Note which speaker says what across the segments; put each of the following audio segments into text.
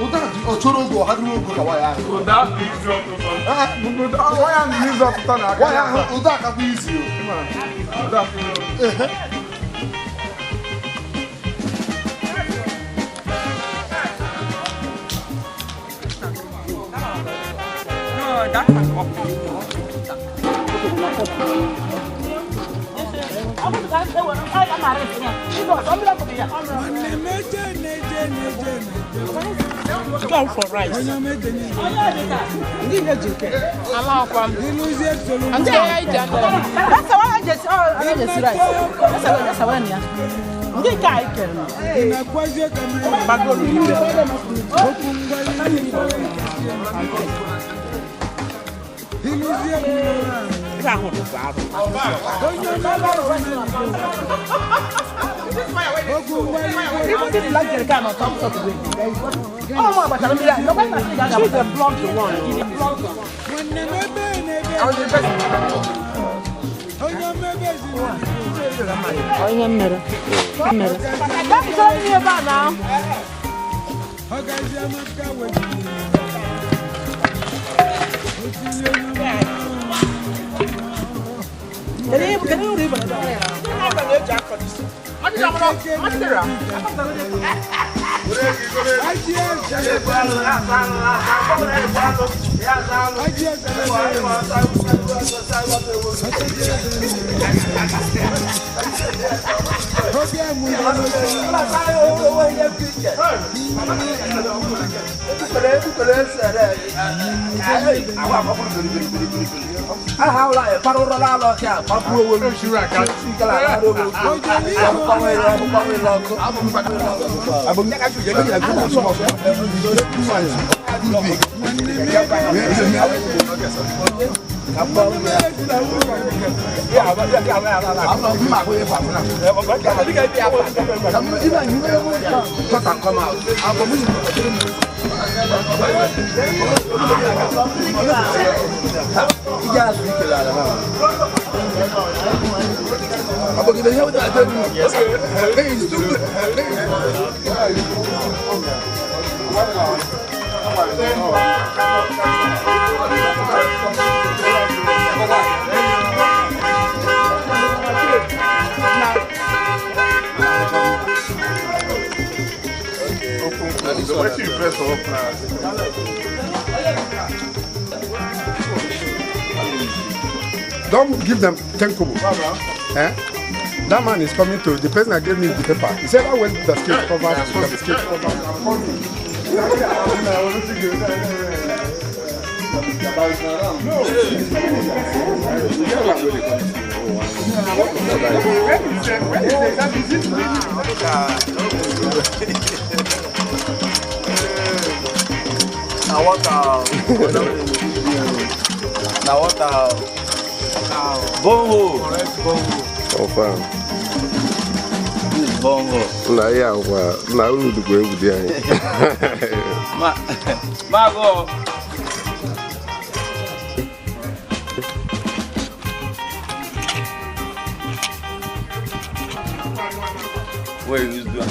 Speaker 1: Ụda dị ọ chọrọ oge ọ hadụrụ ogo ka waya ahụ.
Speaker 2: Ụda ahụ izu ọtụtụ.
Speaker 3: Waya ahụ izu ọtụtụ na aka.
Speaker 1: Waya ahụ ụda akakwa izi o. Ehe.
Speaker 4: No, that one up. Go for rice. Even this black jerrycan on top of the way. Oh, my, but I'm She's a blunt one. Onye mere mere. That's all you about now. Can you read
Speaker 2: Wetin you press for up now?
Speaker 3: Don't give them 10 kobo. Eh? That man is coming to the person that gave me the paper. He said, I went the basket cover, the basket cover.
Speaker 5: Na water. Na water. Borehole.
Speaker 6: Confirm.
Speaker 5: This is borehole.
Speaker 6: Nna ya akwa nna unu dịkwa egwu dị anyị.
Speaker 5: Ma ma go. Where you use do?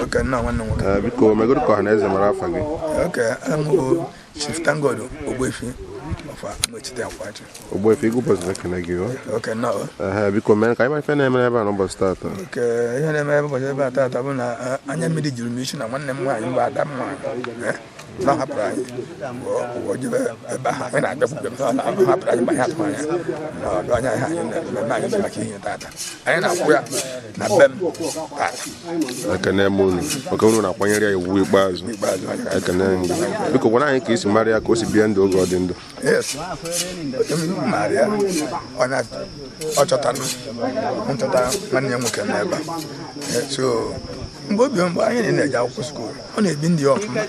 Speaker 3: Okay, nna nwanne m nwoke.
Speaker 6: Eh, Biko megoro ka ọha na eze mara afa gị.
Speaker 3: Okay, I'm Chief Thank God Ogbuefi of Amechite Akwachi.
Speaker 6: Ogbuefi ịgụ ụbọchị na-ekene gị o.
Speaker 3: Okay, nnọọ.
Speaker 6: Ehe, biko mee ka anyị mara ife na-eme ebe a n'ụbọchị taata.
Speaker 3: Okay, ihe na-eme ebe ụbọchị ebe a taata bụ na anya mmiri juru m isi na nwanne m nwaanyị bụ ada m nwaanyị na ọ hapụrụ anyị ụwa jebe ebe ahụ anyị na-abịakwute m na ọ hapụrụ anyị mgbe anyị atụrụ anya na ọdụ anya ihe anyị na-eme anyị ji maka ihe taata anyị na-akwụ ya na be m taata.
Speaker 6: Ekene m unu maka unu na-akwanyere ya iwu ikpeazụ.
Speaker 3: Ikpeazụ anyị.
Speaker 6: Ekene m gị. Biko gwara anyị ka isi mara ya ka o si bie ndụ oge ọ dị ndụ.
Speaker 3: Yes. M maara ya. Ọ na ọ chọtara m nchọta nwanne ya nwoke n'ebe a. So mgbe obi mgbe anyị na-eje akwụkwọ skuul, ọ na-ebi ndị ya ọfụma,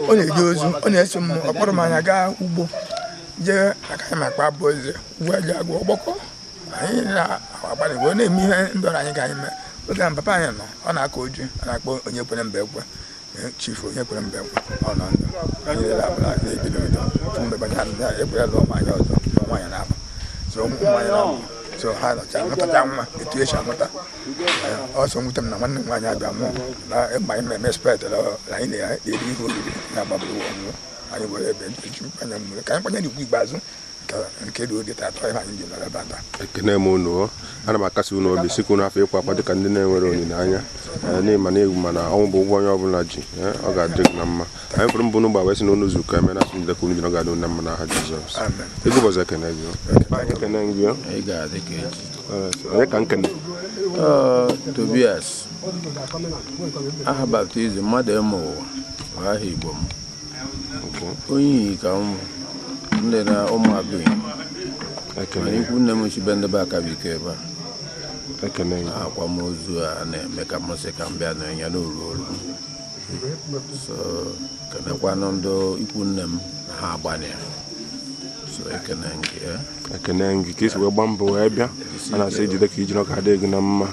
Speaker 3: ọ na-eje ozu, ọ na-eso m, ọ kpọrọ m anya gaa ugbo jee aka anyị ma kpa abụ eze ugbo eji agụ ọgbọkọ Anyị na-agbalị wee na-eme ihe ndọrọ anyị ka anyị mee. Oge ahụ papa anyị nọ, ọ na-akọ oji, ọ na-akpọ onye kwere mba ekwe, chief onye kwere mba ekwe. Ọ nọ ndụ, anyị niile abụla na-ebi n'udo. Fụ mgbe banye ha ekwere lụọ nwaanyị ọzọ, lụọ nwaanyị na-abụ so ụmụ nwaanyị na-abụ so ha nọcha mụtacha nwa etu esi amụta. Ọsọ nwute m na nwanne m nwaanyị abịa mụọ na mgbe anyị na-eme spet na anyị na-eri ihe oriri na-agbaburu ọnwụ anyị were ebe eji anya mmiri ka anyị kwanyere ugwu ikpeazụ nke ruo dị taata ihe anyị ji nọrọ ebe a taa.
Speaker 6: Ekene m unu, ana m akasi unu obi sikwa unu afọ ịkwa akwa dịka ndị na-enwere olileanya, n'ihi ma na-egwu mana ọnwụ bụ ụgwọ onye ọbụla ji. Ọ ga-adị gị na mma. Anyị fụrụ mbụ n'ụgbọ wee sị na unu zukọ eme na asụ njide ka unu ji na ọ ga-adị unu na mma n'aha Jizọs. Egwu ụbọchị ekene gị. Ekene gị.
Speaker 5: Ị ga-adị ka echi.
Speaker 6: Onye ka nkene?
Speaker 5: Tobias, aha baptizim mmadụ ịmụ ụwa bụ aha Igbo m. Onye iyi ka m ndị na ụmụ abụghị mana ikwu nne m chibe ndị be akabike ebe a. Akwamozu a na-eme ka m sị ka m bịa na ya n'oru oru so kenekwanụ ndị ikwu nne m na ha agbanị ya so ekene gị.
Speaker 6: Ekene gị ka isi wee gbaa mbọ wee bịa. A na-asị ejide ka ijiri ọka adịghị gị na mma,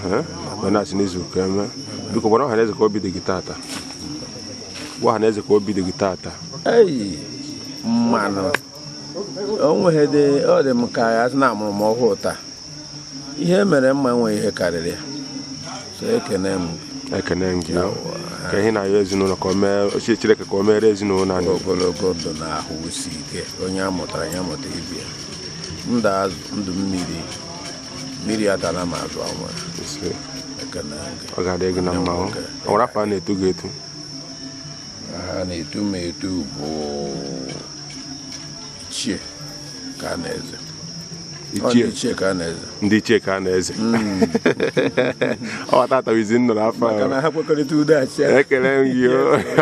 Speaker 6: wee na-asị n'izu ụka eme. Biko gwara ọha na eze ka obi dị gị taata. Gwa ọha na eze ka obi dị gị taata.
Speaker 5: Ei, mmanụ o nweghị dị, ọ dị m ka ya sị na amụrụ m ọhụụ taa. Ihe mere mma nwe ihe karịrị ya so ekene m.
Speaker 6: Ekene m gị ka ihe na-ayọ ezinụlọ ka o mee ochie Chineke ka o mere ezinụlọ anyị
Speaker 5: ogologo ndụ na ahụ isi ike. Onye amụtara ya amụta ibi ya ndụ azụ ndụ mmiri mmiri atala m azụ anwụ. Ekene gị.
Speaker 6: Ọ ga-adị gị na mma. Ọ nwere afọ a na-etu gị etu?
Speaker 5: Ha na-etu m etu bụ ichie ka a na-eze.
Speaker 6: Ichie.
Speaker 5: Ichie ka a na-eze.
Speaker 6: Ndị ichie ka a na-eze. Ọ tata wizi nnọrọ afọ
Speaker 5: maka na ha kwekọrịta udo achị.
Speaker 6: Ekele m gị,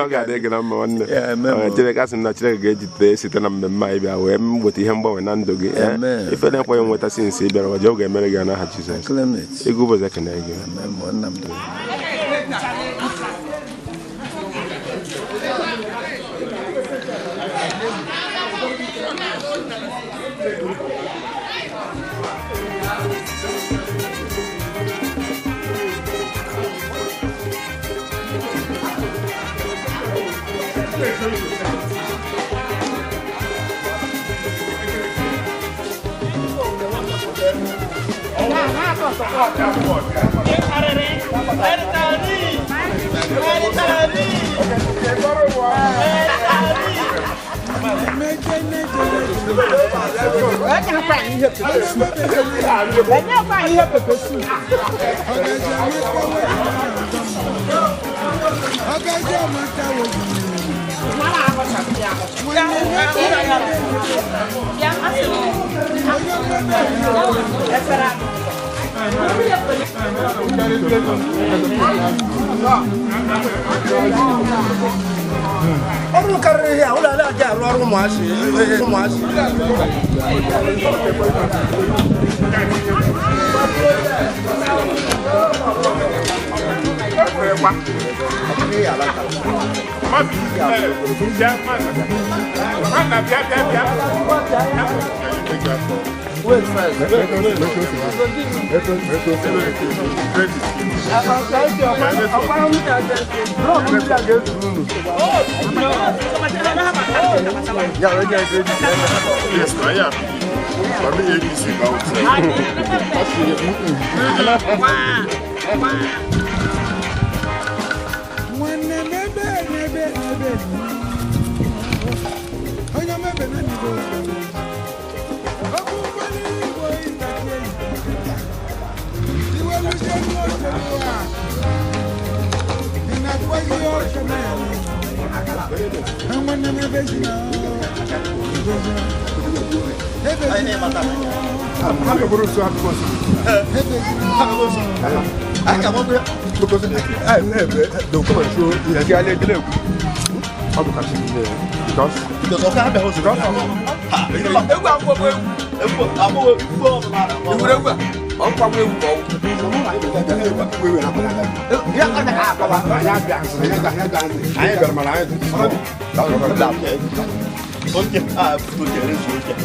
Speaker 6: ọ ga-adị gị na mma nwanne. Chineke asị m na Chineke ga-ejite site na mmemme anyị bịa wee weta ihe mgbanwe na ndụ gị. Ife na-ekweghị nweta sinsi ị bịara ọjọọ ọ ga-emere gị n'aha Jizọs. Ego ụbọchị ekene gị.
Speaker 4: Ọrụ karịrị ihe a ụlọ ala aja arụ ọrụ ụmụazị ụmụazị. Wait first.
Speaker 2: Yes, I am. I'm ABC Okay, ah, okay, arrange okay.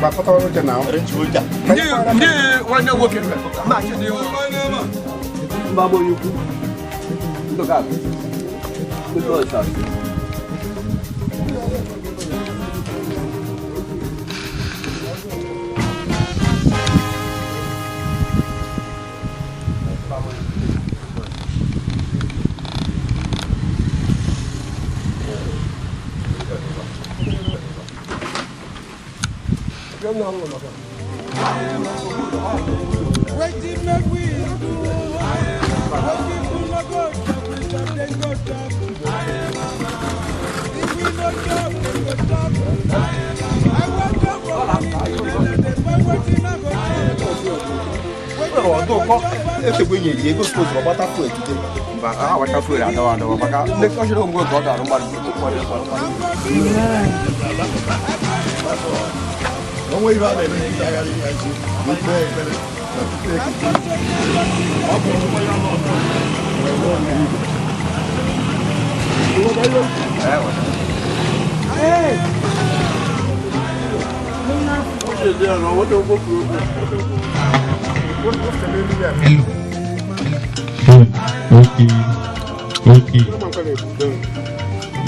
Speaker 6: But what now?
Speaker 2: Arrange okay.
Speaker 7: Mbabo yuku. Look at. Look at.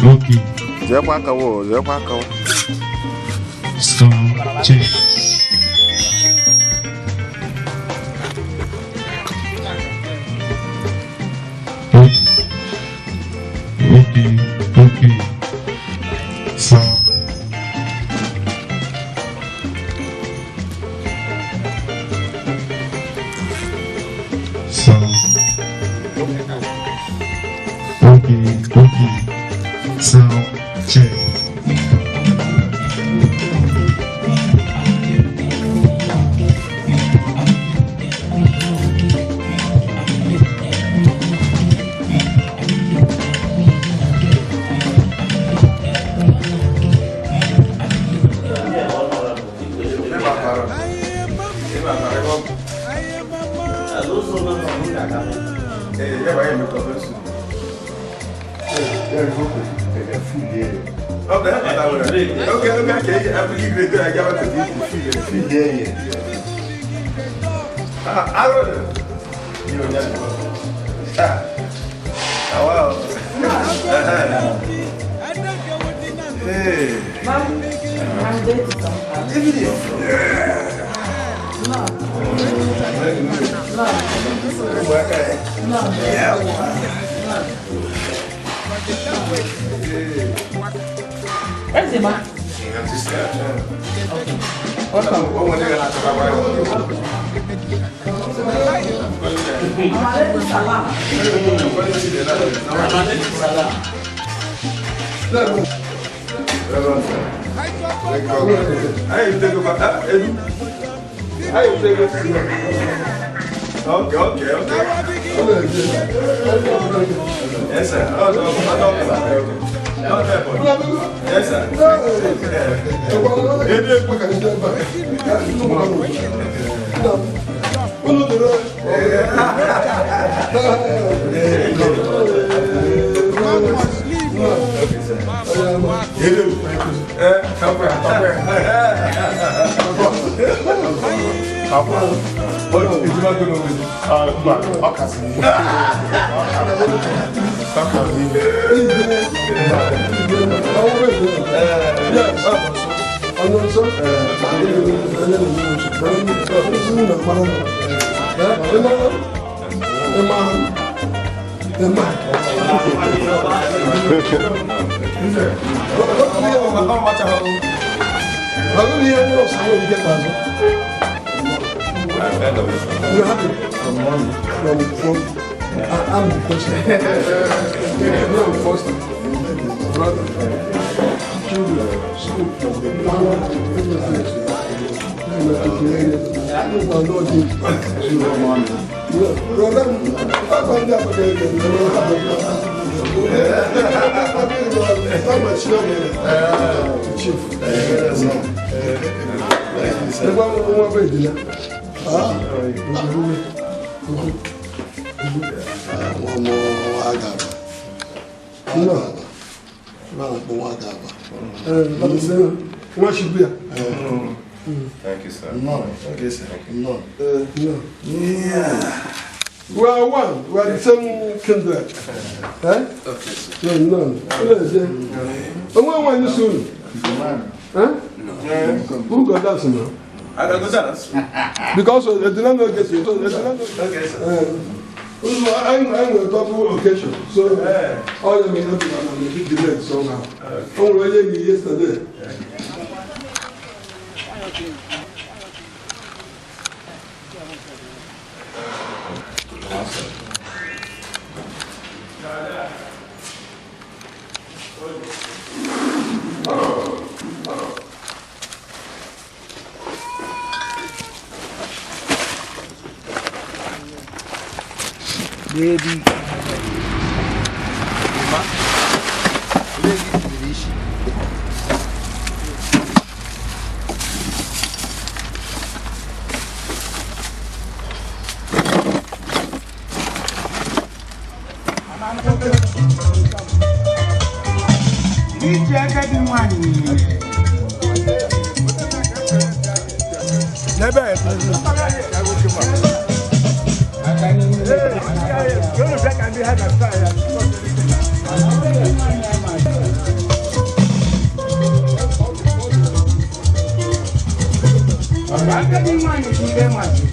Speaker 8: Okay.
Speaker 6: Zekwa aka wo, zekwa aka wo.
Speaker 8: Sound check. Okay. Sound. Sound. Okay. Sound check.
Speaker 4: Where's the man?
Speaker 2: Okay. Yes, sir. Oh, no. Yes, sir.
Speaker 1: You have it from I'm the first. I'm the first. Brother, children, school, Ebe a na-akpọ nwa ga-aba. Nwa Shibuya.
Speaker 6: Thank you, sir.
Speaker 1: No.
Speaker 6: Okay, sir.
Speaker 1: No. No. We are one. We are the same kindred. Eh?
Speaker 6: Okay, sir.
Speaker 1: No, no. No. When you soon? Eh?
Speaker 6: No.
Speaker 1: Who got that now?
Speaker 6: I can go dance.
Speaker 1: Because the land don't get you.
Speaker 6: Okay, sir.
Speaker 1: I'm a double occasion, so all of them are a bit delayed somehow. Only yesterday.
Speaker 7: Baby. Ma. Baby, ishi.
Speaker 9: Ije agadi nwanyị.
Speaker 3: N'ebe
Speaker 9: Agadi nwanyị bụ ihe nwanyị.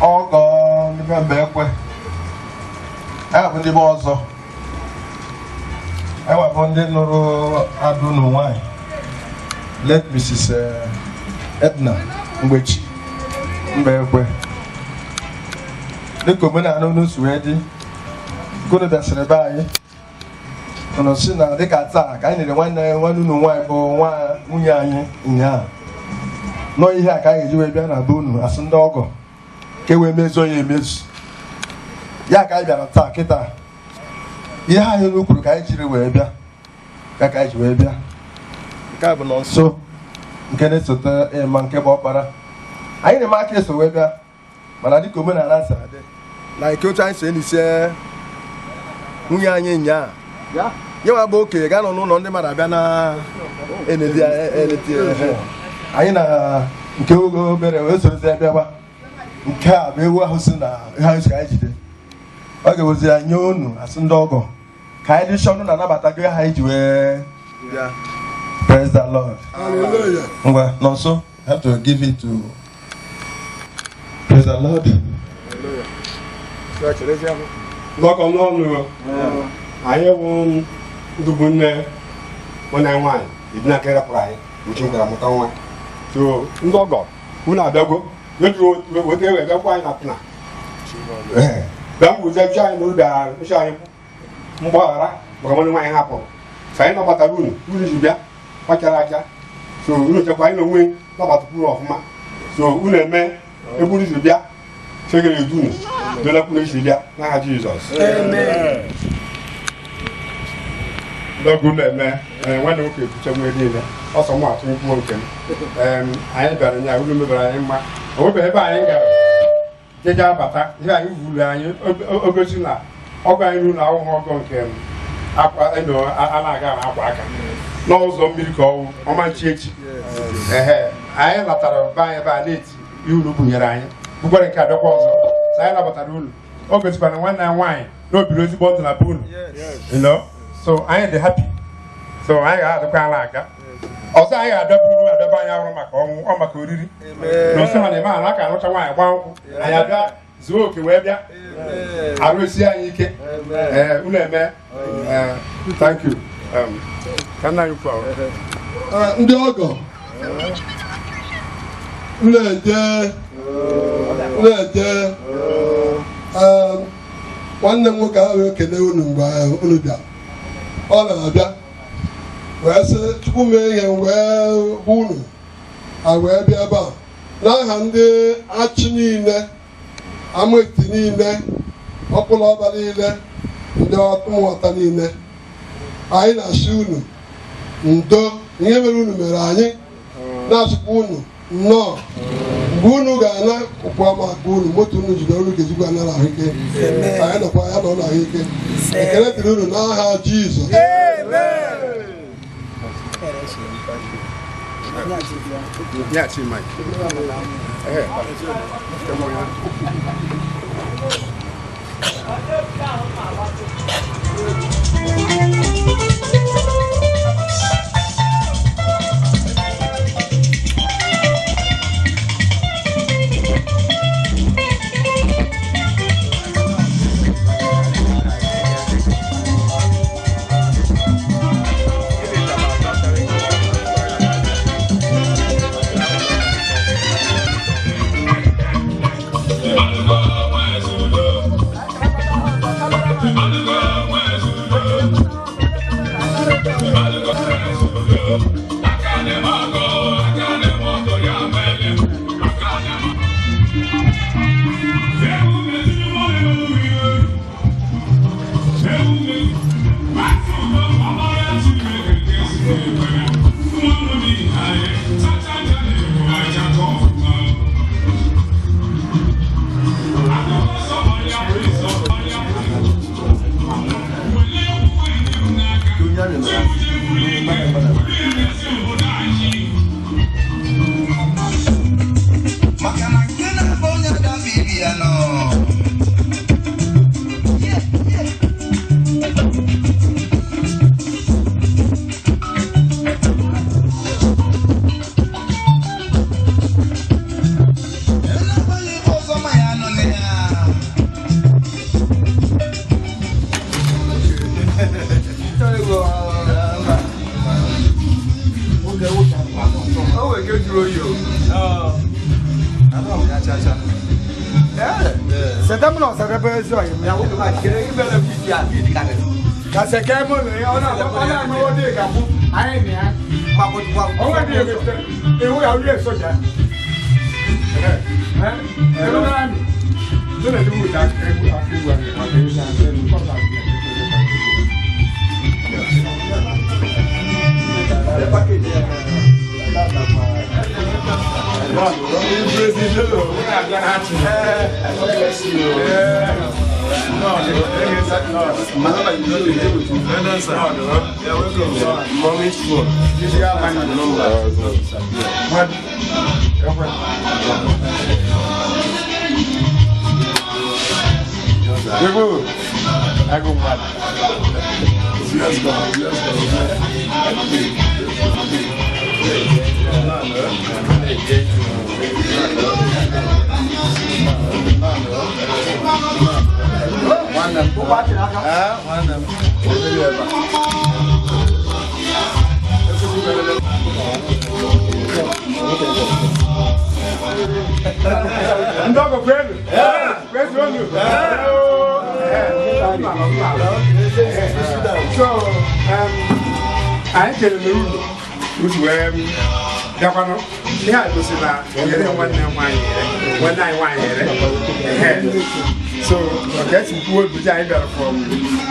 Speaker 10: Ọgọ ndị be mba ekwe bụ ndị be ọzọ ewepụ ndị nụrụ adụ ụnụ nwanyị late Mrs. Edna Mgbechi mba ekwe dịka omenala unu si wee dị unu bịasịrị be anyị unu si na dịka taa ka anyị nere nwanne nwanne unu nwaanyị bụ nwa nwunye anyị ụnyaahụ nọọ ihe a ka anyị ga-eji wee bịa na be unu asị ndị ọgọ ka e wee mezuo ya emezu ya ka anyị bịara taa kịta ihe anyị unu kwuru ka anyị jiri wee bịa ya ka anyị ji wee bịa nke a bụ nọ nso nke na-esote ịma nke bụ ọkpara anyị na-eme aka eso wee bịa mana dịka omenala si adị na nke otu anyị si enise nwunye anyị nyaa nyewa bụ okenye ga-anọ n'ụlọ ndị mmadụ abịa na eneti anyị na nke oge obere wee sorozi bịawa nke a bụ ewu ahụ si na ihe anyị si ka anyị jide ọ ga-ewezi ya nye unu asị ndị ọgọ ka anyị dị chọnụ na anabatago ha anyị ji wee bịa. Praise the Lord.
Speaker 1: Hallelujah.
Speaker 10: Ngwa nọ nso have to give it to praise the Lord.
Speaker 11: Gbakọ n'ọnụ anyị bụ ndụbụ nne nwanne nwaanyị edina ka rapụrụ anyị uche gwara mụta nwa so ndị ọgọ unu abịago weta ewe bịakwa anyị na pụna bịa mgbuzi chi anyị na obi nchi anyị mgbaghara maka nwanne nwaanyị hapụrụ so anyị nabatara unu unu ji bịa kpachara aja so unu chekwa anyị na onwe nabatakwuru ọfụma so unu eme ebe unu ji bịa chegere edu unu dolekwu esi bịa n'aha Jizọs. Ndị na-eme nwanne nwoke ebuche nwe niile ọsọ mụ atụ nkwuo nke m anyị bịara nya unu mebere anyị mma o nwebeghị ebe anyị gara jeje abata ihe anyị vuru anyị ogosi na ọgọ anyị ruru na ahụhụ ọgọ nke akwa a na-aga na akwa aka n'ụzọ mmiri ka ọwụ ọma nchi echi ehe anyị latara be anyị ebe a na-eti ihe unu bunyere anyị bukwara nke abịakwa ọzọ so anyị nabatara unu o gosikwara nwanne ya nwaanyị na obiri ezigbo ndụ na be unu. So anyị dị happy so anyị ga-adịkwa ala aga ọzọ anyị ga-abịaburu abịaba anyị ahụrụ maka ọnwụ ọ maka oriri na osi ha na-eme ala aka arụcha nwaanyị gbaa nkwụ anyị abịa zuo oke wee bịa arụsie anyị ike ee unu eme. Thank you. Ka nna anyị kwuo
Speaker 1: ndị ọgọ na-eje na-eje Nwanne m nwoke ahụ ekele unu mgbe unu bịa. Ọ na-abịa wee sị tupu mee ihe wee hụ unu a wee bịa ebe a n'aha ndị achị niile, amaeti niile, ọkpụlụ ọba niile, ndị ụmụọta niile, anyị na-asị unu ndo ihe mere unu mere anyị na-asịkwa unu nnọọ. Mgbe unu ga-ana ụkwụ ama aka unu, moto unu jide unu ga-ejikwa anara ahụike. Anyị nọkwa ya nọ n'ahụike. Ekele dịrị unu n'aha Jizọs.
Speaker 11: Anyị kelere unu utu wee bịakwanụ ihe a gosi na nyere nwanne m nwaanyị ere nwanne anyị nwaanyị ere. So ka esi kwuo obi anyị bịara from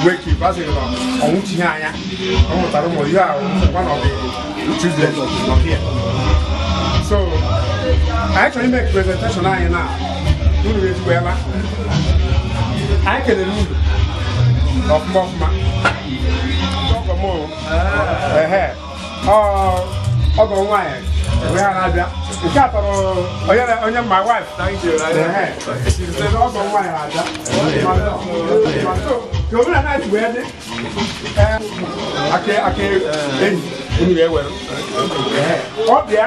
Speaker 11: wake up asịrị na ọnwụchighị anya ọ mụtara ụmụ ihe ahụ one of the children nọ here. So anyị chọrọ ime presentation anyị na unu ezuwela. Anyị kelere unu ọfụma ọfụma. Ọgọ nwaanyị wee ha na-abịa nke a tọrọ onye my wife ọgọ nwaanyị na-abịa ka omenala anyị wee dị aka enyi unu ga-ewere ọ bịa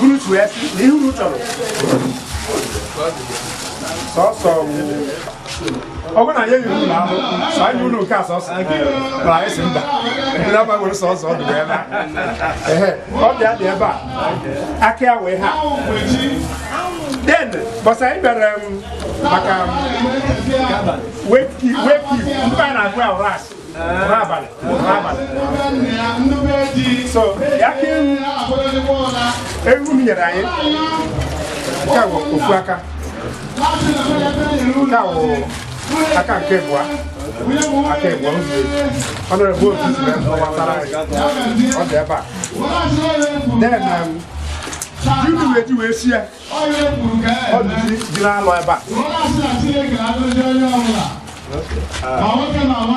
Speaker 11: unu tụọ esi na ihe unu chọrọ sọsọ ọgụ na ya yiri ụlọ ahụ sọ anyị ụlọ nke a sọsọ na anyị si mba ndị aba were sọsọ ọdụ wee na ehe ọ bịa dị ebe a aka ya wee ha Then bọsa anyị bịara maka wake keep ndị anyị na-agụ ya ụra asị ụra abalị ụra abalị. So ya ka ewu ewu m nyere anyị nke a bụ ofu aka, nke a bụ aka nke abụọ, aka abụọ o zuru ezu. Honorable otu si wee gbasara anyị ọ dị ebe a. Then ji unu wee ji wee si ya ọ dị ji ji na-alọ ebe a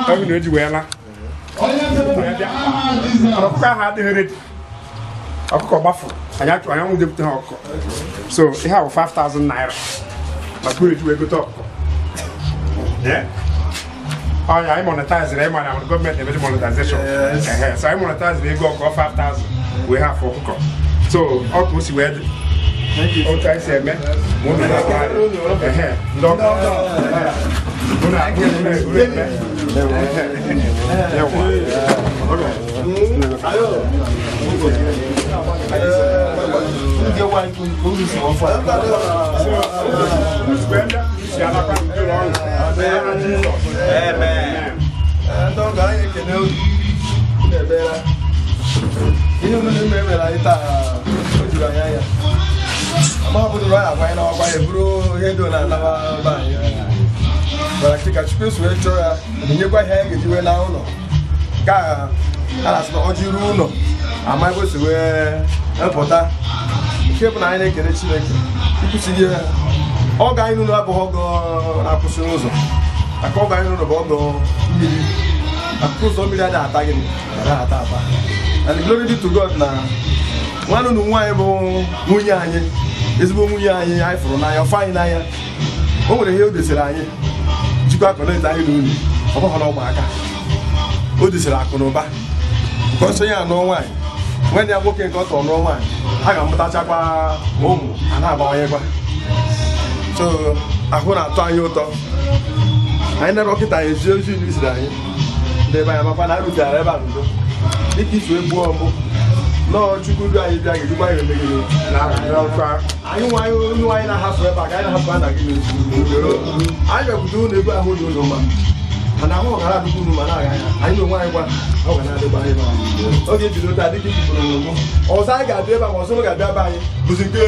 Speaker 11: ọ bụ na eji wee la wee bịa. Ọkụkọ ahụ adịghị ready, ọkụkọ gbafuru anyị achụ anyị nwụdepụta ha ọkụkọ. So ihe a bụ 5000 naira maka uru eji wee gote ọkụkọ. Yeah. Ọ ya anyị monetizere anyị mana gọọmenti na-emezi monetization. Ehe, so anyị monetizere ego ọkụkọ 5000 wee hafụ ọkụkọ. So ọ ka o si wee dị otu anyị si eme ma unu na-agba anyị. Ehe, ndị ọkụ unu unu eme. Ehe, yawa. Okay. So, si alakwa n'udo na ọṅụ. N'aha Jizọs. Amen.
Speaker 10: Ndị ọgọ anyị ekene unu. Unu emeela. Ihe unu na-eme mere anyị taa o juru anyị anya. Ama ọ bụrụ na anyị agwa anyị n'ọkwa ya bụrụ ihe dị na anaba be anyị. Mana ka Chukwu si wee chọọ ya enyekwa ihe anyị ga-eji wee na ụlọ. Nke a a na-asị na ọjị ruo ụlọ ama ebe o si wee pụta. Nke bụ na anyị na-ekele Chineke ikwụsịghị ya. Ọgọ anyị n'ụlọ abụghị ọgọ na-akwụsị n'ụzọ, maka ọgọ anyị n'ụlọ bụ ọgọ mmiri. Akụkụ ụzọ mmiri adịghị ata gịnị adịghị ata ata. And glory be to God na nwanne unu nwaanyị bụ nwunye anyị, ezigbo nwunye anyị anyị fụrụ n'anya, ọfụ anyị n'anya. O nwere ihe o desere anyị jikwa connect anyị na unu, ọ bụghị na ọgba aka o desere akụ na ụba nke ọsọ ya anụọ nwaanyị, nwanne ya nwoke nke ọ tọrọ nụọ nwaanyị, a ga-amụtachakwa ụmụ a na-abawanyekwa. So ahụ na-atọ anyị ụtọ. Anyị nara ọkịta anyị ezi ozi unu ziri anyị ndị ebe anyị makwa na rutere ebe a n'udo dịka izu egbuo ọmbụ nọọ Chukwu du anyị bịa ga-edukwa anyị omegide anyị nwa anyị onye anyị na-ahapụ ebe a ka anyị na-ahapụ a na gị n'usoro anyị bịakwute ụlọ ebe ahụ dị ụlọ mma, mana ahụ ọgara adịkwa unu ma na-aga anya anyị na onwe anyị gwa ọ ga na-adịkwa anyị mma. Oge ebido taa dịka ikwuru mbụ ọzọ anyị ga-abịa ebe a ma ọzọ unu ga-abịa be anyị bụzi nke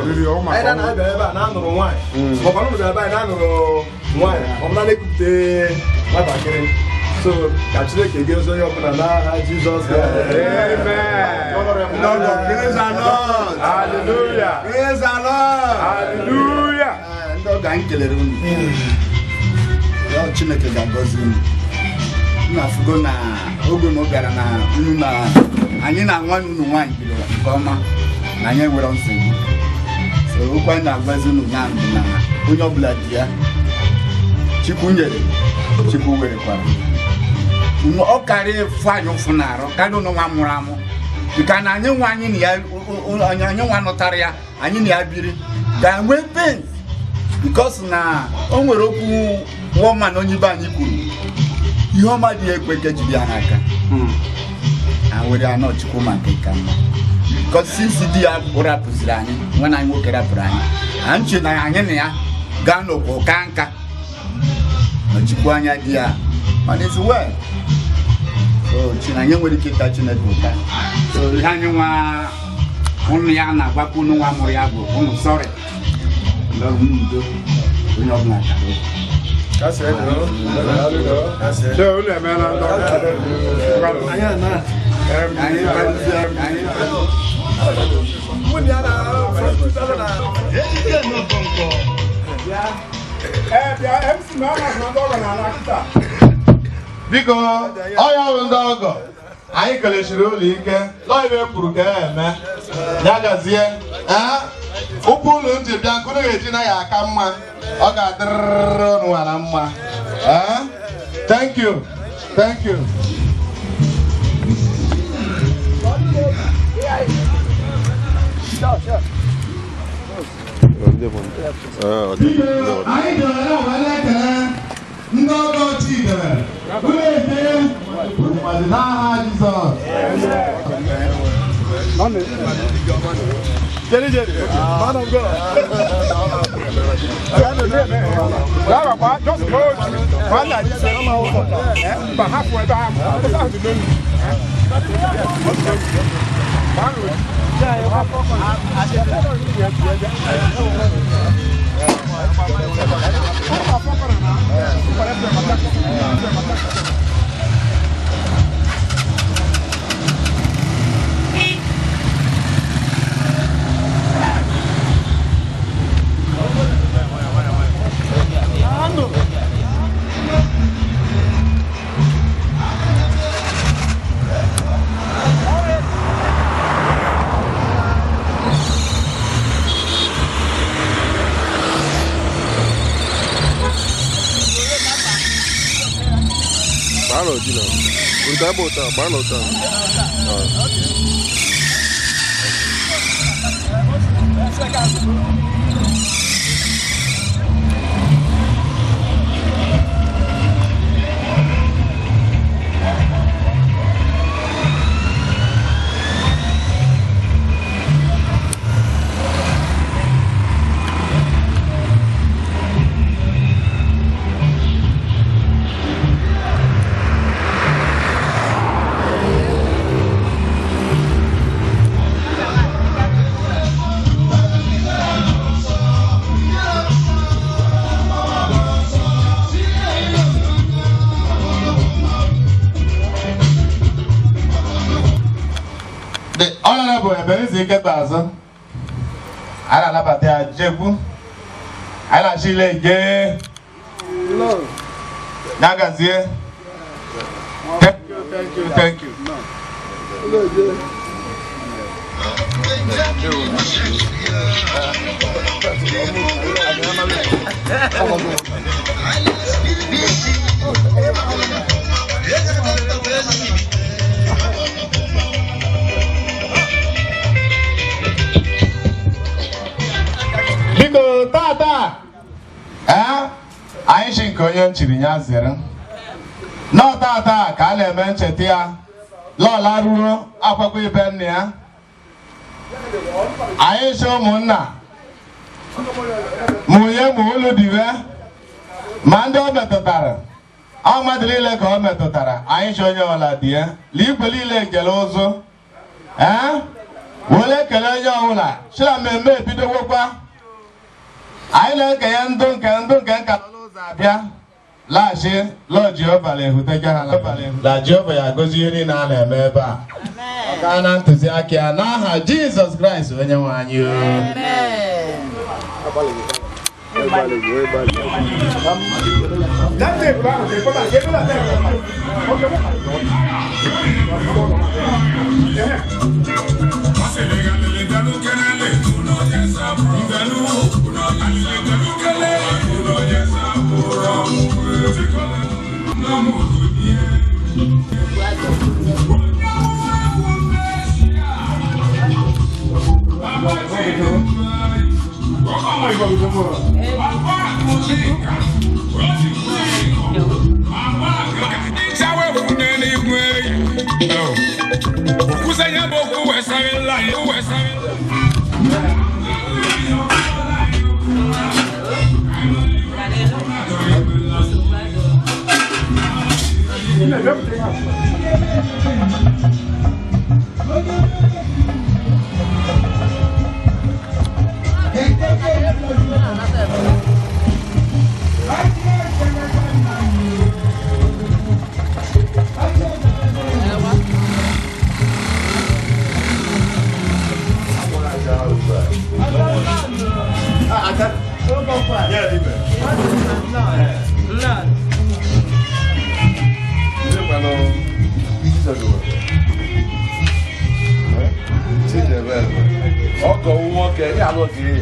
Speaker 10: oriri. Anyị na-abịa ebe a na-anụrụ nwaanyị maọbụ na unu bịara be anyị na-anụrụ nwaanyị ọ bụla na-ekwupụte nwatakịrị. So ka Chineke gozie onye ọbụla n'aha Jizọs Kraịst.
Speaker 11: Amen.
Speaker 2: Praise the Lord.
Speaker 11: Hallelujah.
Speaker 2: Praise the Lord.
Speaker 11: Hallelujah.
Speaker 2: Ndị ọgọ anyị kelere unu. Ya Chineke ga-agọzi unu. Unu afụgo na oge unu bịara na unu na anyị na nwanne unu nwaanyị bidoro nke ọma na anyị enwere nsogbu. So okwu anyị na-agwazi unu ya bụ na onye ọbụla di ya Chukwu nyere Chukwu werekwara. Ọ karịa ịfụ anyị ụfụ na-arụ karịa ụnụ nwa mụrụ amụ nke na anyị nwa anyị na ya anyị nwa nụtara ya anyị na ya biri ga-enwe pains because na o nwere okwu woman onye ibe anyị kwuru ihe ọma dị ekwe nke jiri ya n'aka a were ya nọ Chukwu ma nke ka mma because since di ya rapụziri anyị nwanne anyị nwoke rapụrụ anyị anyị che na anyị na ya gaa n'okwu ka nka nọchikwa anya di ya mana is well. So anyị nwere ike ịta Chineke ụta. So ihe anyị nwa ụnụ ya na-agwakwa ụnụ nwa mụrụ ya bụ ụnụ sọrị udo onye ọbụla kara.
Speaker 11: So unu emeela ndị ọgọ. Bịa MC ma ọ na-asị na ndị ọgọ na-ala kịta.
Speaker 12: Biko ọya bụ ndị ọgọ anyị kelechiri ụlọ ike lọibe kwuru ka e eme ya gazie. Ee, ụkwụ ụlọ ntị bịa nkụrụ ga-eji na ya aka mma ọ ga-adịrịrị unu na mma. Ee, thank you, thank you.
Speaker 1: Anyị bịara wee na-ekele ndị ọgọ Chidere unu ete n'aha Jizọs.
Speaker 10: Jerry Jerry. Man of God.
Speaker 11: Just go.
Speaker 12: The Honorable Ebenezer Ikpeazụ a na-anabata ya jekwu anyị na-achọ ile ige ya gazie. Thank you, thank you, thank you. Biko tata ee anyị chi nke onye nchiri ya zere nọ tata ka a na-eme ncheta ya lọla ruru akwakwa ibe nne ya anyị chi ụmụnna ma onye ma ụlọ diwe ma ndị ọ metụtara ọ mmadụ niile ka ọ metụtara anyị chi onye ọla dị ya la igwe niile ngele ụzụ ee were ekele onye ọbụla chila mmemme ebidowokwa anyị na-ekenye ndụ nke ndụ nke nka n'ụzọ abịa laghachi lọọ Jehova na-ehute ha la Jehova ya agọzi ihe niile a na-eme ebe a ọ gaa na ntụziaka ya n'aha Jizọs Kraịst onye nwe anyị.
Speaker 5: Ọkọ̀ nwoke ya alụghị.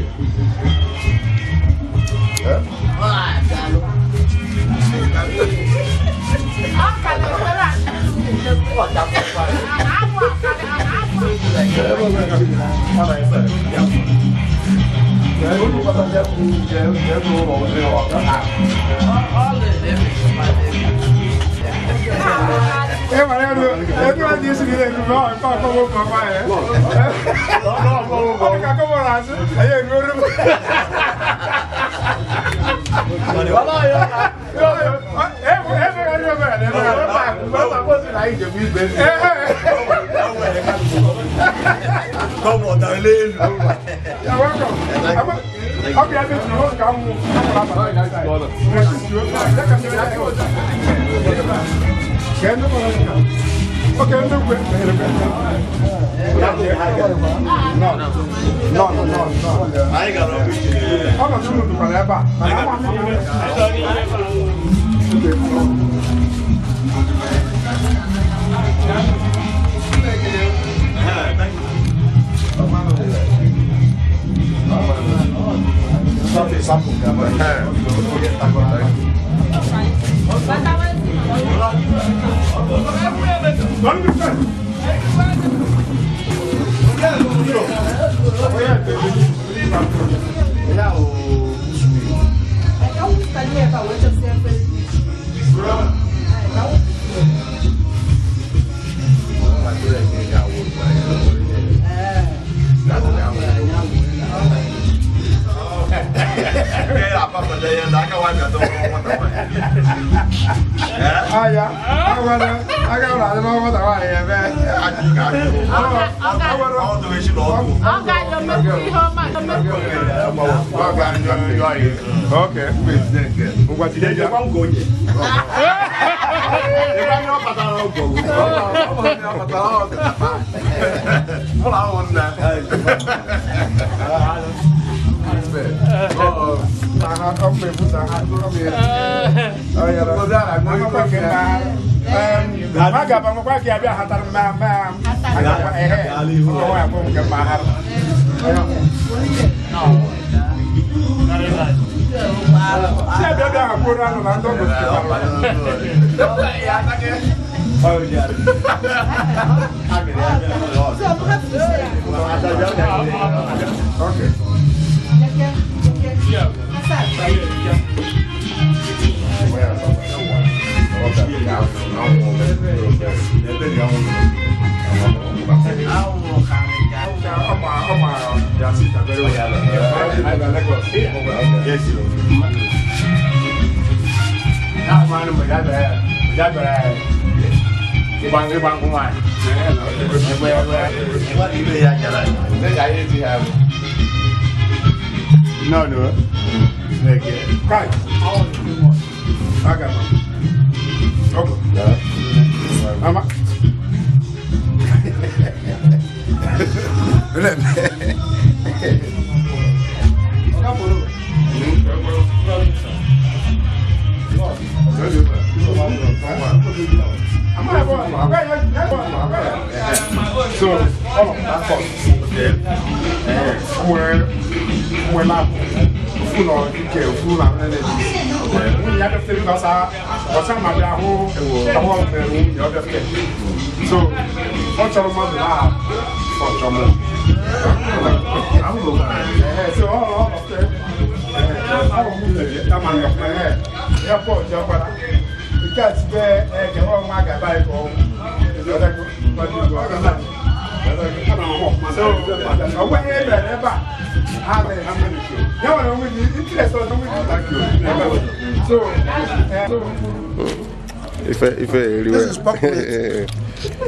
Speaker 10: This is pork meat.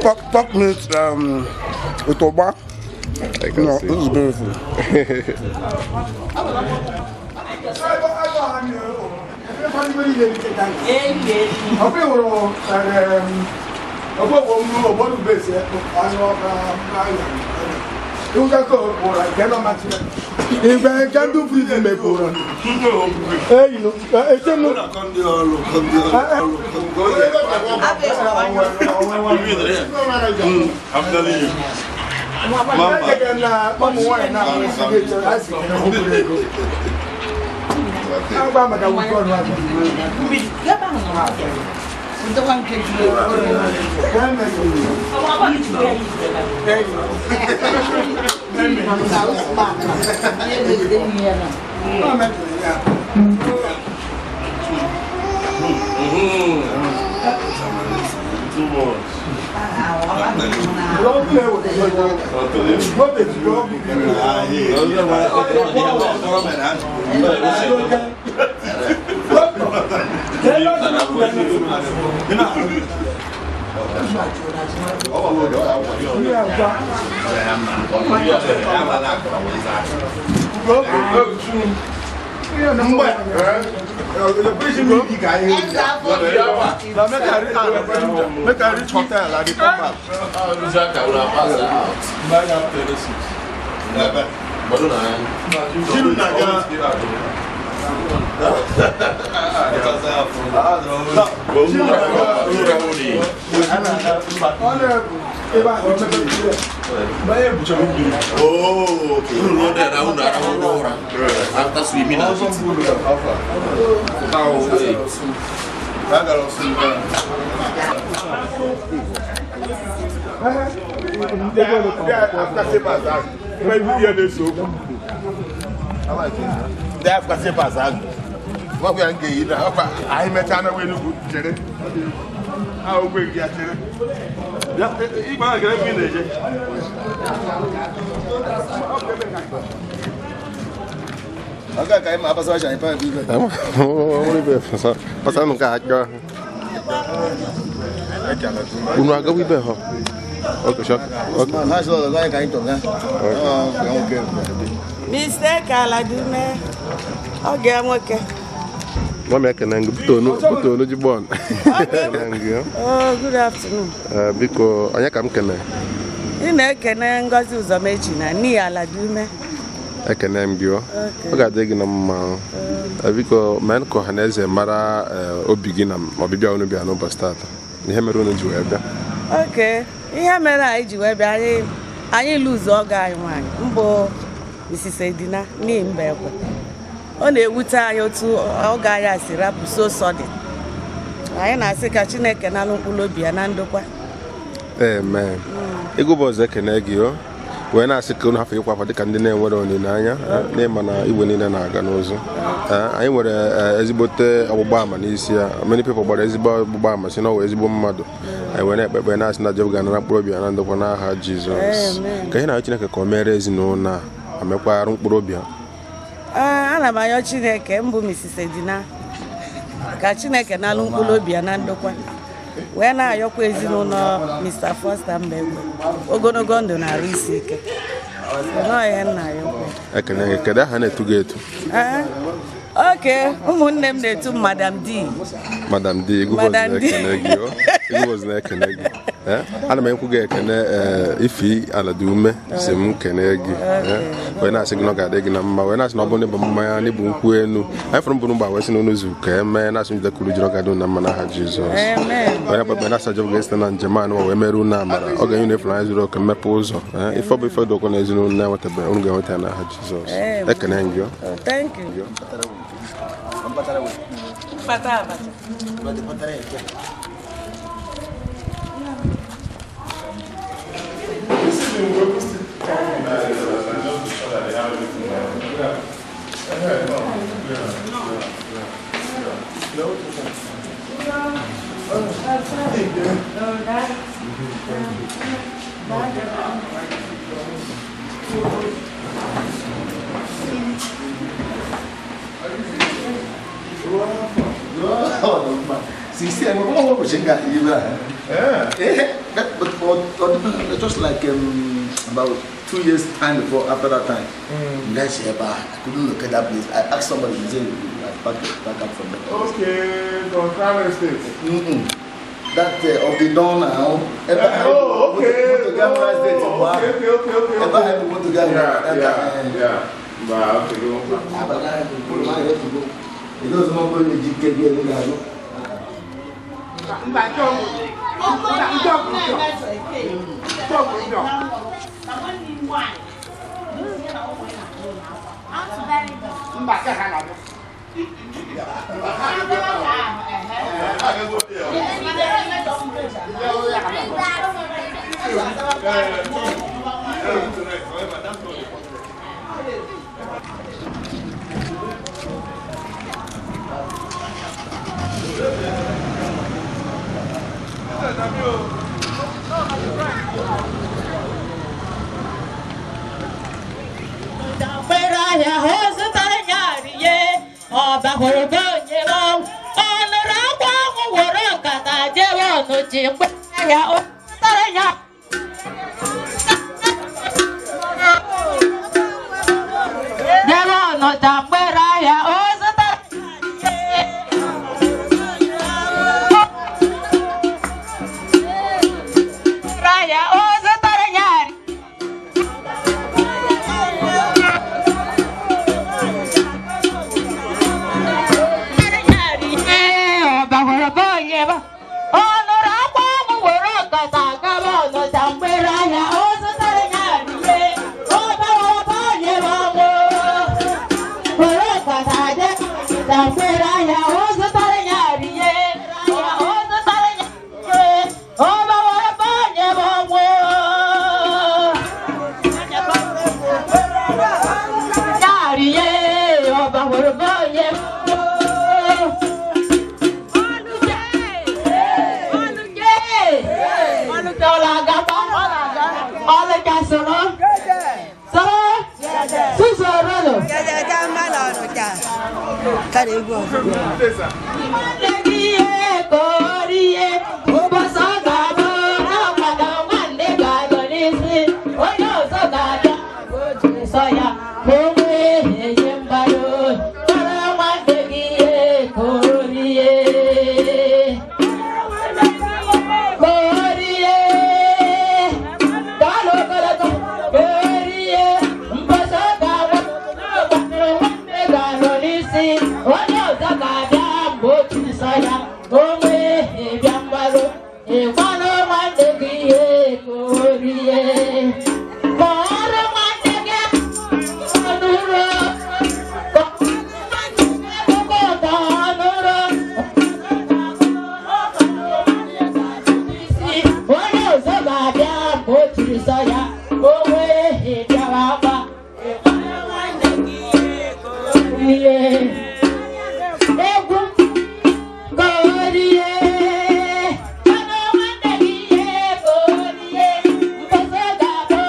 Speaker 10: Pork meat with oba. No, this is beautiful.
Speaker 13: I'm telling you. Too much.
Speaker 12: Make I reach hotel and come back.
Speaker 13: After swimming,
Speaker 6: Unu agawa ibe ha? Okay, sure. Okay.
Speaker 9: Mr. Kaladume, oge nwoke.
Speaker 6: Mami ekene ngi buto ji bon.
Speaker 9: Oh, good afternoon.
Speaker 6: Biko onye ka m kene?
Speaker 9: Ị na-ekene Ngozi Ụzọmechi na Nni Aladume.
Speaker 6: Ekene m gị o. Ọ ga-adị gị na mma. Biko mee ka ọha na eze mara obi gị na ọbịbịa unu bịa n'ụbọchị tata. Ihe mere unu ji wee bịa?
Speaker 9: Okay, ihe mere anyị ji wee bịa, anyị lụzụ ọgọ anyị nwaanyị mbụ Mrs. Edina Mbekwe. Ọ na-ewute anyị otu ọgọ anyị a si rapụ so sudden. Anyị na-asị ka Chineke nalụ mkpụrụ obi ya na ndokwa.
Speaker 6: Amen. Ego bụ ọzọ ekene gị o. Wee na-asị ka unu hafụ ịkwa akwa dịka ndị na-enwere olileanya n'ịma na igwe niile na-aga n'ụzọ. Anyị nwere ezigbote ọgbụgba ama n'isi ya. Many people gbara ezigbo ọgbụgba ama si na ọ wụ ezigbo mmadụ. Anyị wee na-ekpe ekpere na-asị na Jehova ga-anara mkpụrụ obi ya na ndokwa n'aha Jizọs. Ka ihe na Chineke ka o mere ezinụlọ a amekwa mkpụrụ obi ha.
Speaker 9: Ana m ayọ Chineke mbụ Mrs. Edina ka Chineke nalụ mkpụrụ obi ya na ndokwa. Wee na-ayọkwa ezinụlọ Mr. Foster Mbekwe ogologo ndụ na arụ isi ike.
Speaker 6: Ekene kedu aha na-etu gị etu?
Speaker 9: Okay, ụmụnne m na-etu Madam D.
Speaker 6: Madam D, ekene gị. Ana m ekwu gị ekene Ifi Aladume si m kene gị. Wee na-asị gị na ọ ga-adị gị na mma, wee na-asị na ọ bụ n'ịbụ mmanya n'ịbụ nkwụ enu. Anyị fụrụ mbụ mgba wee sị na unu zuru ka emee, na-asị njide kwuru jiri ọ ga-adị na mma n'aha Jizọs. Wee kpekpe na-asị Jehova ga-esite na njem a wee mere unu amara. Ọ ga-enye unu ịfụnanya zuru oke mmepe ụzọ. Ife ọ bụ ife dị ụkọ na ezinụlọ na-enwetabeghị, unu ga-enweta ya n'aha Jizọs. Ekene gị.
Speaker 9: Thank you.
Speaker 2: But just like about 2 years time before, after that time, I couldn't locate that place. I asked somebody to say I pack up from the place.
Speaker 12: Okay, from Crown Estate.
Speaker 2: That of the dawn now.
Speaker 12: Oh, okay.
Speaker 2: Okay.
Speaker 14: Ọba hụrụ be onye ọnwụ. Ọ nụrụ akwa ọnwụ were nkata jewe ọnụchi mgbe ya o tara ya. Jebe ọnụcha mgbere ahịa o zụtara ahịa o zụtara ya. Ọ nụrụ akwa ọnwụ were nkata gaba ọnụcha mgbere ahịa o zụtara ya rie. Ọ bawara onye ọnwụ were nkata je na mgbere ahịa o zụtara ya rie. O zụtara ya rie. Ọ bawara onye ọnwụ ya rie. Ọ bawara onye ọnwụ. Onye ọzọ ga-abịa mgbe otu nsọ ya onwe ịbịa mgbarụ ịgwanụ nwanne gị ihe ka o rie. Kọọrọ nwanne gị ọnụrụ, akụkọ ka ọnụrụ. Onye ọzọ ga-abịa mgbe otu nsọ ya onwe ịbịawa akwa ịgwanụ nwanne gị ihe ka o rie. Egwu korie, mana nwanne gị ihe korie. Mkpọsọ ga-abụ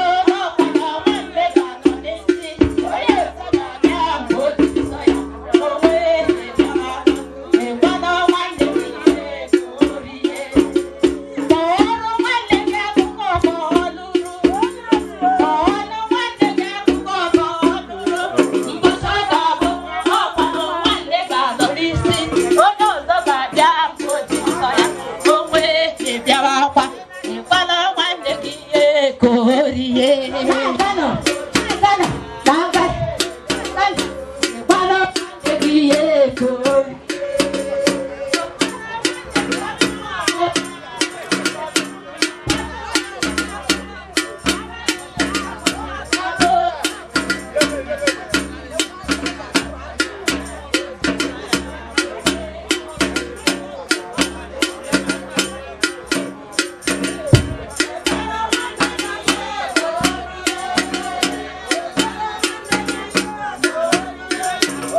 Speaker 14: ọkwa nwanne ga-anọ n'isi. Onye ọzọ ga-abịa mgbe otu nsọ ya onwe ịgwana nwanne gị ihe korie. Kọọrọ nwanne gị akụkọ ka ọ nụrụ. Kọọrọ nwanne gị akụkọ ka ọ nụrụ. Mkpọsọ ga-abụ ọkwa nwanne ga-anọ n'isi. Onye ọzọ ga-abịa mgbe otu nsọ ya onwe ịbịawa akwa ịgwana nwanne gị ihe ka o rie. Ịgwana nwanne gị ihe ka o rie.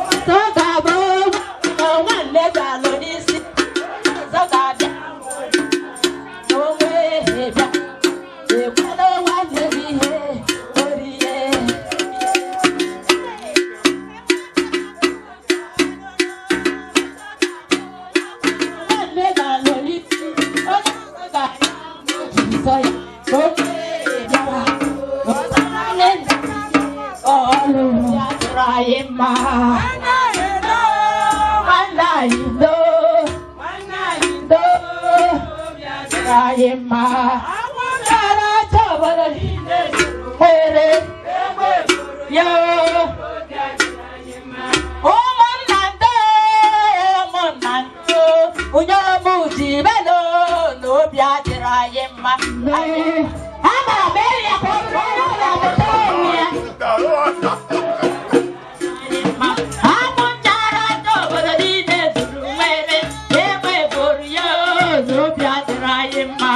Speaker 14: Ọzọ ga-abụ nwanne ga-anọ n'isi. Ọzọ ga-abịa onwe ịbịa ịkwado nwanne gị ihe orie. Nwanne ga-anọ n'isi. Onye ọzọ ga-abịa otu nsọ ya onwe ịbịawa. Ọzọ nwanne nna ọlụ ya tụrụ anyị mma. Nwanne anyị ndo, nwanne anyị ndo, tụrụ anyị mma. Ara acha obodo niile nwere ya. Ụmụnna ndo, ụmụnna ndo, onye ọmụ ji belo n'obi adịrị anyị mma. Amara m eri ya ka ọ na-amụta onwe ya. Amụchara ndị obodo niile zuru nwere egbe boro ya n'obi adịrị anyị mma.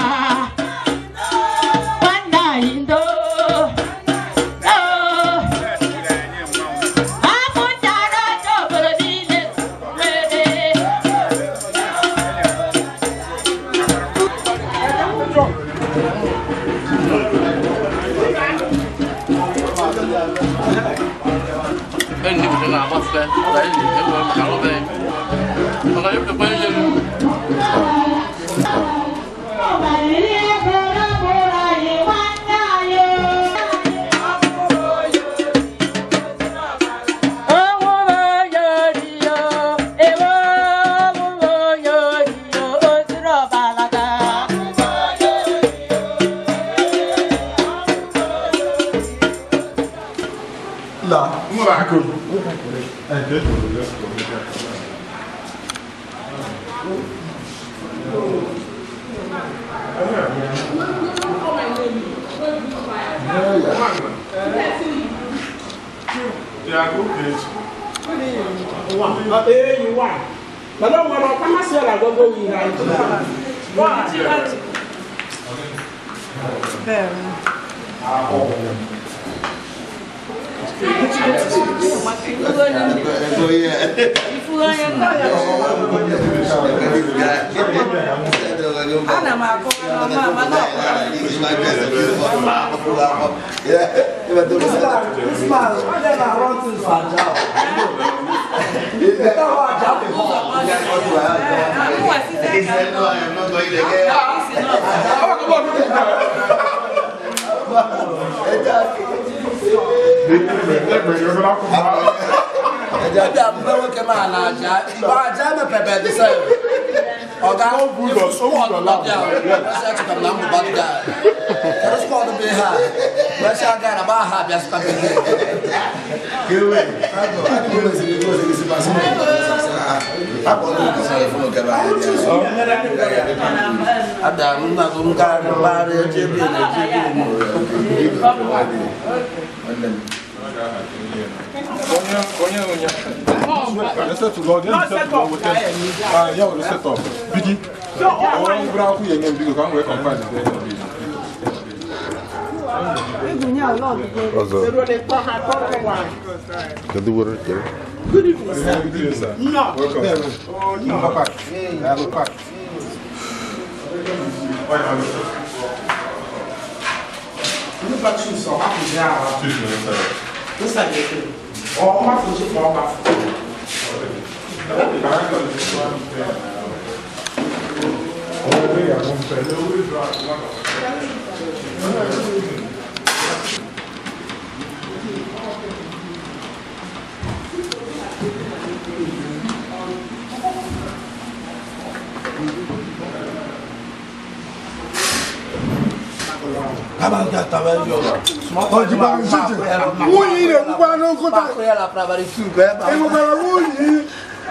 Speaker 4: Good evening, sir.
Speaker 6: Good evening, sir.
Speaker 4: No.
Speaker 6: Welcome.
Speaker 4: Oh, no.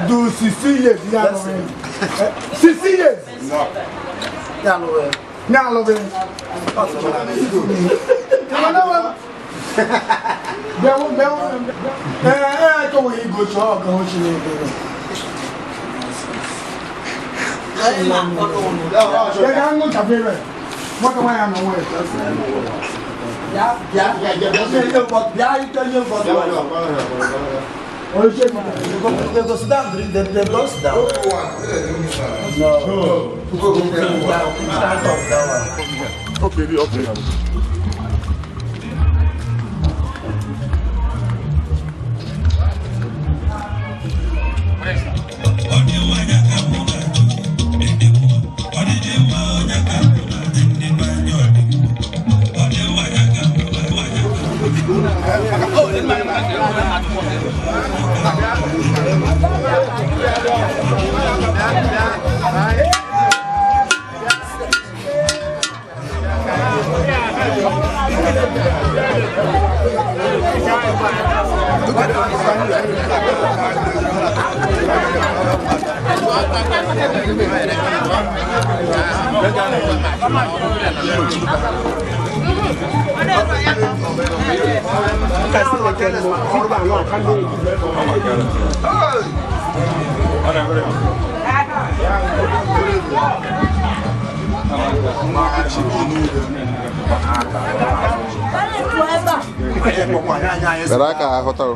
Speaker 10: Do 60 years. 60 years.
Speaker 7: They go sit down, drink, they don't sit down. No. Stand up, that one.
Speaker 6: Okay, okay. Beraka hotel.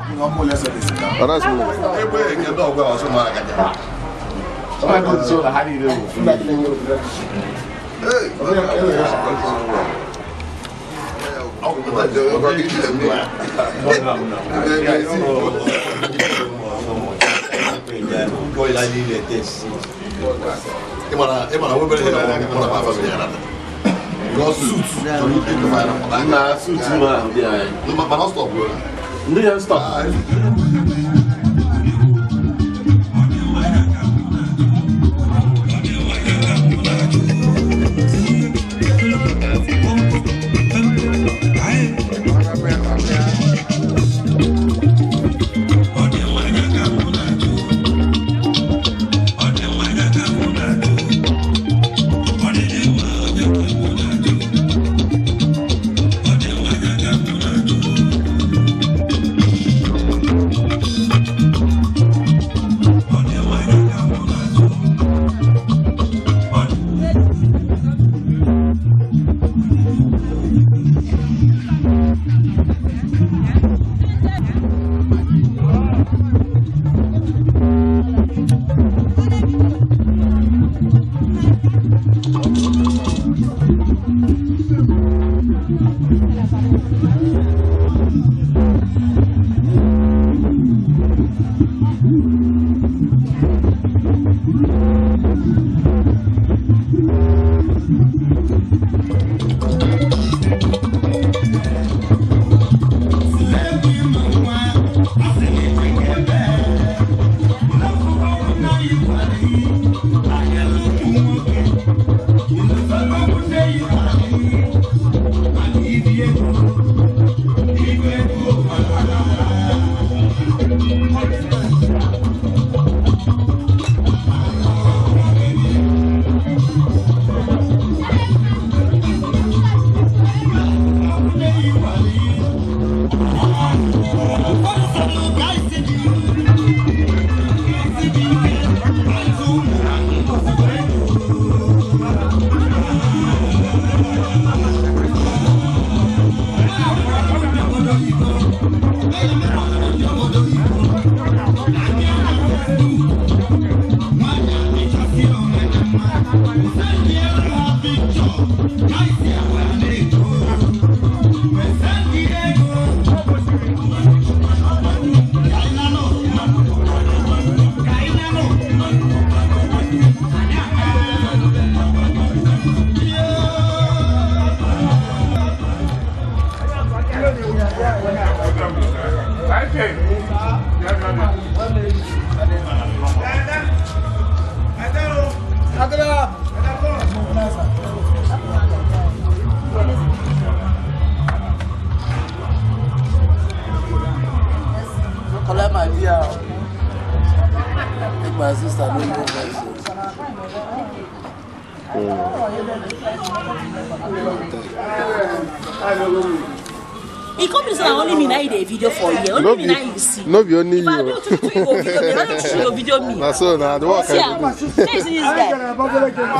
Speaker 14: E come be say na only me na you dey video for here. Only me na you see.
Speaker 6: No be only
Speaker 14: If I
Speaker 6: you.
Speaker 14: do two two, you go video me. Only two go video me.
Speaker 6: Na so na the work
Speaker 14: See
Speaker 6: I
Speaker 14: am.
Speaker 6: dey do.
Speaker 14: Shey you see this guy?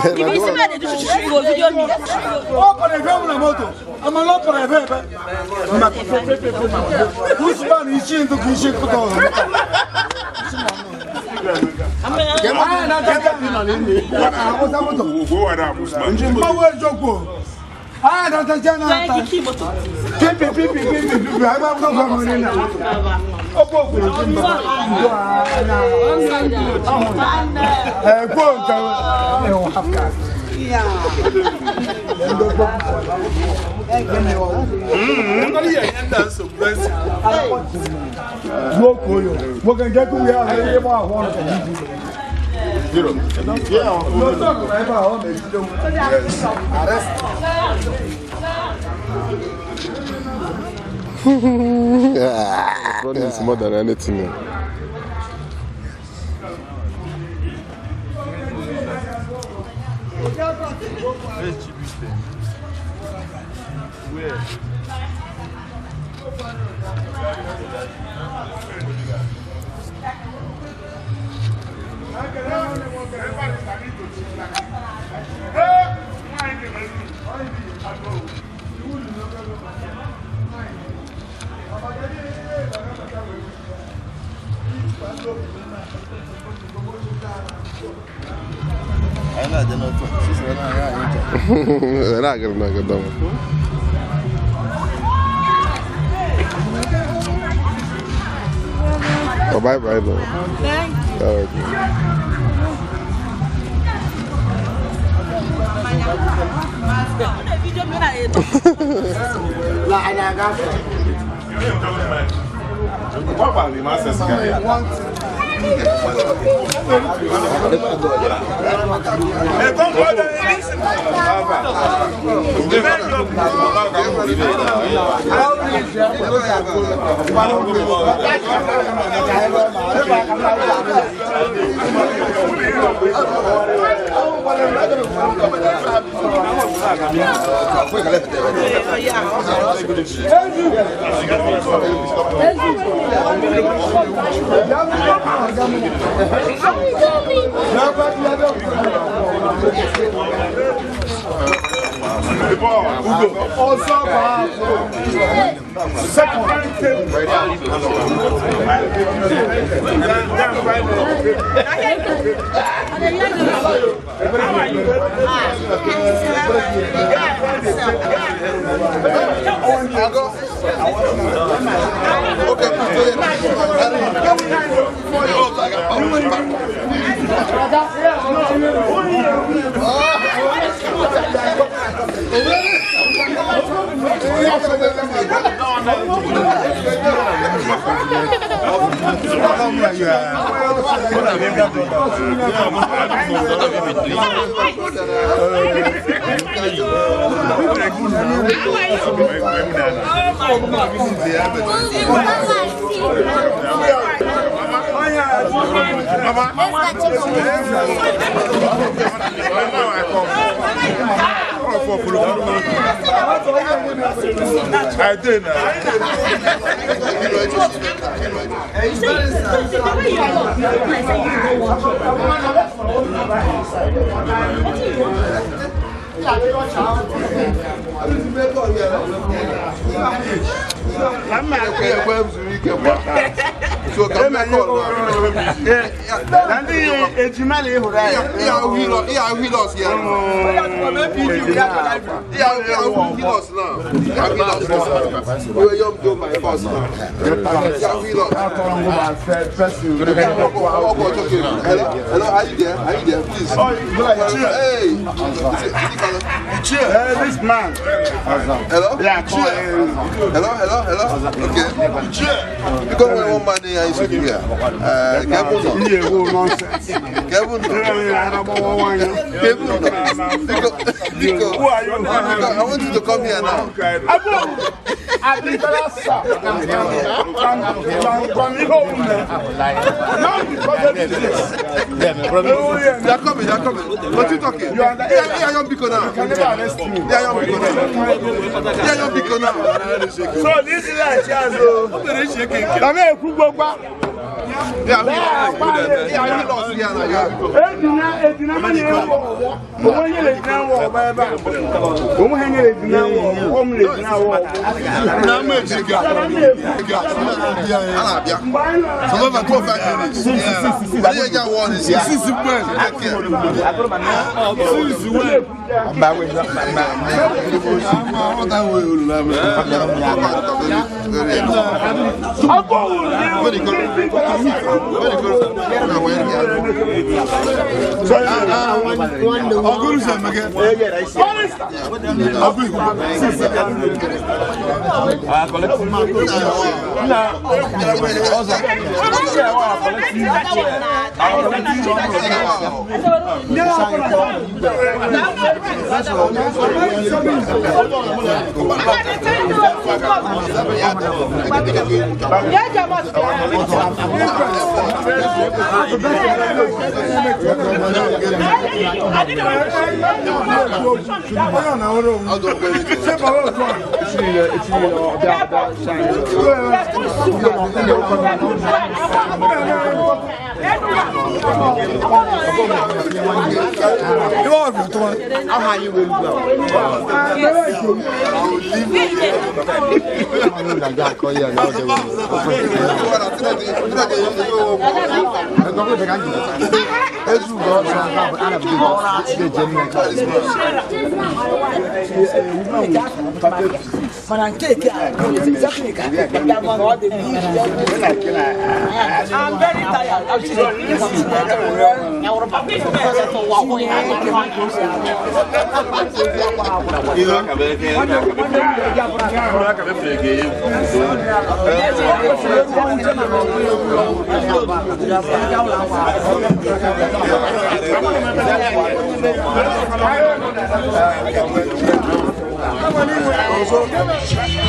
Speaker 14: If you see me I dey do two two, you go video me.
Speaker 6: Running is more than anything.
Speaker 13: Where?
Speaker 6: Oh, bye bye, though.
Speaker 9: Thank you.
Speaker 6: All right.
Speaker 15: I did
Speaker 1: Hello, are you there? Are you there? Please. Hey.
Speaker 2: This man.
Speaker 1: Hello? Hello, hello, hello. Okay. Because when one man here is here. Kevin. I want you to come here now. They are coming, they are coming. What you talking? Yeah, young Biko now. Yeah, young Biko now. Yeah, young Biko now.
Speaker 15: So this is like
Speaker 4: Mana nke eke a, exactly ka ọ dị. I'm very tired. I'm
Speaker 15: Ọzọ.